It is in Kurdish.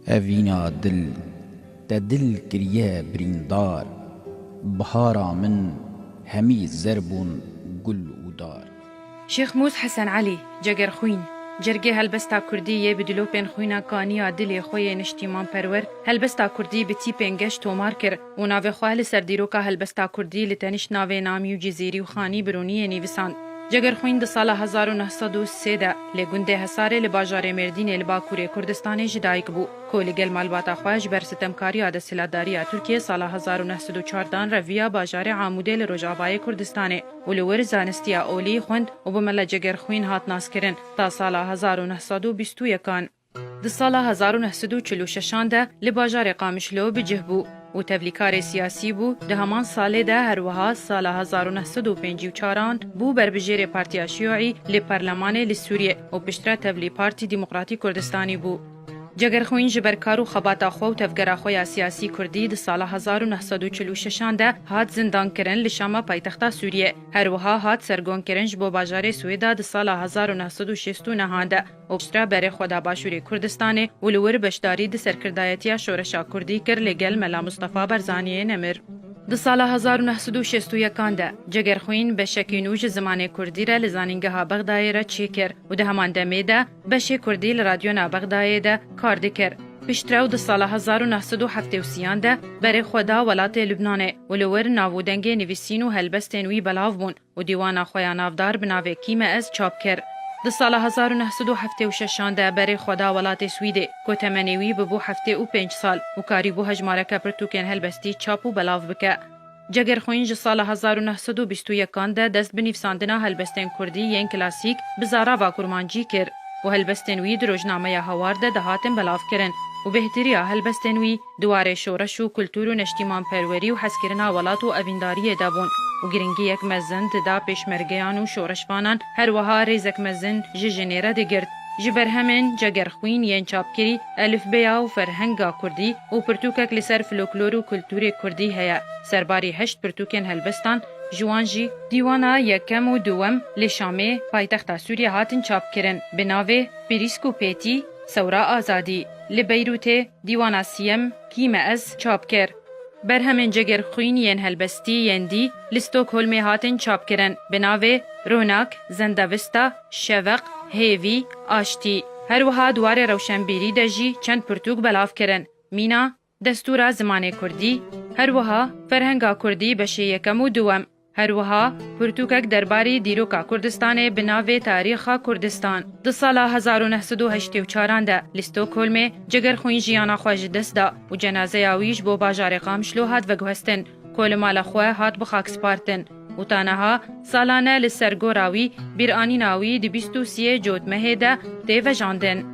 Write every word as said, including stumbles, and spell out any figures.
Evîna dil, te dil kiriye birîndar, bihara min hemî zer bûn gul û dar. Şêx Mûs Hesen Elî, Cegerxwîn. Cergê helbesta kurdî yê bi dilopên xwîna kaniya dilê xwe yê niştîmanperwer, helbesta kurdî bi tîpên geş tomar kir û navê xwe li ser dîroka helbesta kurdî li tenişt navê Namî û Cizîrî û Xanî Birûniyê nivîsand. Cegerxwîn di sala hezar û neh sed û sê de li gundê Hesarê li bajarê Mêrdînê li Bakurê Kurdistanê ji dayik bû, ku li gel malbata xwe ji ber sitemkariya desthilatdariya Tirkiyê sala hezar û neh sed û çar dan reviya bajarê Amûdê li rojavayê Kurdistanê û li wir zanistiya olî xwend û bi Mela Cegerxwîn hat naskirin ta sala hezar û neh sed û bîst û yekan. Di sala hezar û neh sed û çil û şeşan de li bajarê Qamişlo bi cih bû û tevlîkarê siyasî bû. Di heman salê de her wiha sala hezar û neh sed û pêncî û çaran bû berbijêrê Partiya Şiyûî li Perlemanê li Sûriyê û piştre tevlî Partî Demokratî Kurdistanî bû. Cegerxwîn ji ber kar û xebata xwe û tevgera xwe ya siyasî kurdî di sala hezar û neh sed û çil û şeşan de hat zindan kirin li Şama paytexta Sûriyê. Her wiha hat sergon kirin ji bo bajarê Swêda di sala hezar û neh sed û şêst û nehan de û piştre berê xwe da Başûrê Kurdistanê û li wir beşdarî di serkirdayetiya şoreşa kurdî kir lê gel Mela Mustafa Barzaniyê nemir. Di sala hezar û neh sed û şêst û yekan de Cegerxwîn beşekî nû ji zimanê kurdî re li Zanîngeha Bexdayê re çêkir û di heman demê de beşê kurdî li Radyona Bexdayê de kar dikir. Piştre û di sala hezar û neh sed û heftê û sêyan de berê xwe da welatê Lubnanê û li wir nav û dengê nivîsîn û helbestên wî belav bûn û dîwana xwe ya navdar bi navê Kî me ez çap kir. Di sala hezar û neh sed û heftê û şeşan de berê xwe da welatê Swîdê, ku temenê wî bibû heftê û pênc sal û karîbû hejmareke pirtûkên helbestî çap û belav bike. Cegerxwîn ji sala hezar û neh sed û bîst û yekan de dest bi nivîsandina helbestên kurdî yên klasîk bi zarava kurmancî kir û helbestên wî di rojnameya Hawar de dihatin belavkirin û bêhtiriya helbestên wî di warê şoreş û kultur û neştîmanperwerî û hezkirina welat û evîndariyê de bûn û giringiyek mezin dida pêşmergeyan û şoreşvanan, her wiha rêzek mezin ji jinê re digirt. Ji berhemên Cegerxwîn yên çapkirî, elifbeya û ferhenga kurdî û pirtûkek li ser folklor û kulturê kurdî heye. Serbarî heşt pirtûkên helbestan, ji wan jî dîwana yekem û duwem li Şamê, paytexta Sûriyê, hatin çapkirin bi navê Pîrîsk û Pêtî, Sewra Azadî. Li Beyrûtê dîwana siyem Kî me ez çap kir. Berhemên Cegerxwîn yên helbestî yên dî li Stockholmê hatin çapkirin bi navê Ronak, Zendavista, Şeveq, Hêvî, Aştî. Her wiha di warê rewşenbîrî de jî çend pirtûk belav kirin. Mîna, Destûra zimanê kurdî, her wiha Ferhenga kurdî beşê yekem û duwem. Her wiha pirtûkek derbarî dîroka Kurdistanê bi navê Tarîxa Kurdistan. Di sala hezar û neh sed û heştê û çaran de li Stockholmê Cegerxwîn jiyana xwe ji dest da û cenazeya wî ji bo bajarê Qamişlo hat veguhestin, ku li mala xwe hat bi xak spartin û ta niha salane li ser gora wî bîranîna wî di bîst û siyê Cotmehê de tê vejandin.